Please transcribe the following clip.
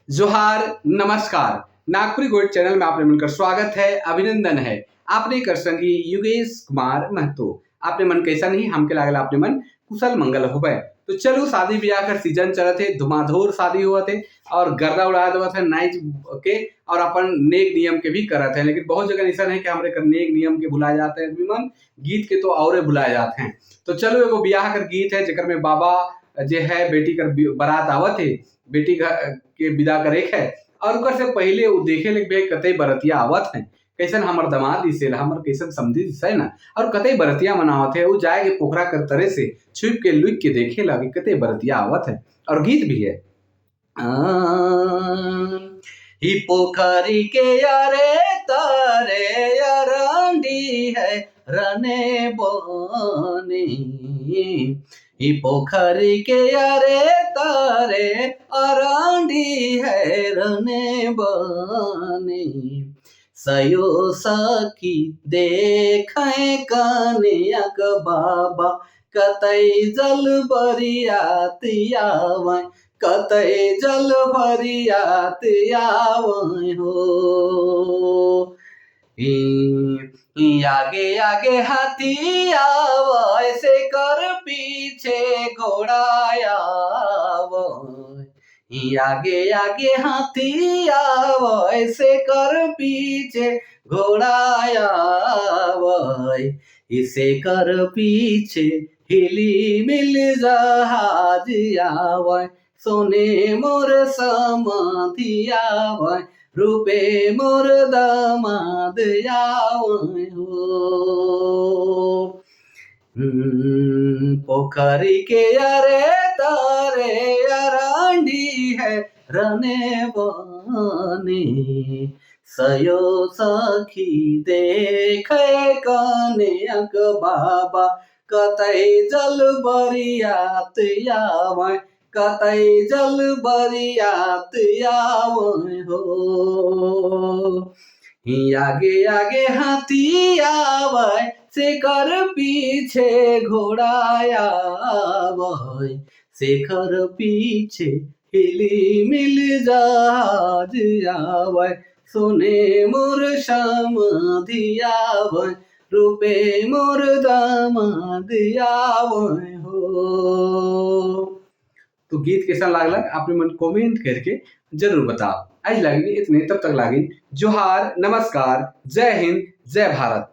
जोहार, नमस्कार। Nagpuri gold channel में आपने मन कर स्वागत है, अभिनंदन है। आपने कर संगी युगेश कुमार महतो। आपने मन कैसा नहीं, हमके लागल आपने मन कुशल मंगल होबे। तो चलो, शादी ब्याह कर सीजन चलत है, धुमाधोर शादी हुआ थे और गर्दा उड़ा देवत है नाइच के और अपन नेक नियम के भी करत है। लेकिन बहुत जगह ऐसा है कि हमरे कर नेक नियम के भुलाए जाते हैं आदमी मन, गीत के तो औरे भुलाए जाते हैं। तो चलो, एगो ब्याह कर गीत है जेकर में बाबा जे है बेटी कर बारात आवत है, बेटी के विदा करे है और ओकर से पहले वो देखे ले बे कतई बरतिया आवत है, कैसन हमर दमाद दिसे, हमर कैसन समधी दिसे ना, और कतई बरतिया मनावत है। वो जाए के पोखरा कर तरे से छुप के लुक के देखे लगे कतई बरतिया आवत है और गीत भी है। ही पोखरी के अरे तारे अरंडी है रने बनी, ही पोखरी के अरे तारे अरंडी है रने बनी। सयो सखी देखे कन्याक बाबा कतई जल बरियात आवे, कतई जल बरियात आवे हो। आगे आगे हाथी आवे से कर पीछे घोड़ा आवे, आगे आगे हाथी आवे से कर पीछे घोड़ा आवे, इसे कर पीछे हिली मिल जहाज आवे, सोने मोर समाधि आवे, रूपे मोर दामाद आवे हो। पोखरी के अरे तारे अरांडी है रने बने, सयो सखी देखे कन्याक बाबा कतई जल बरियात आवे, कतई जल बरियात आवे हो। आगे आगे हाथी आवे शेखर पीछे घोड़ा आवे, शेखर पीछे हिली मिल जहाज आवे, सोने मोर समाधि आवे, रूपे मोर दामाद आवे हो। तो गीत कैसा लागल आपने मन कमेंट करके जरूर बताओ। आज लागिन इतने, तब तक लागिन जोहार, नमस्कार, जय हिंद, जय भारत।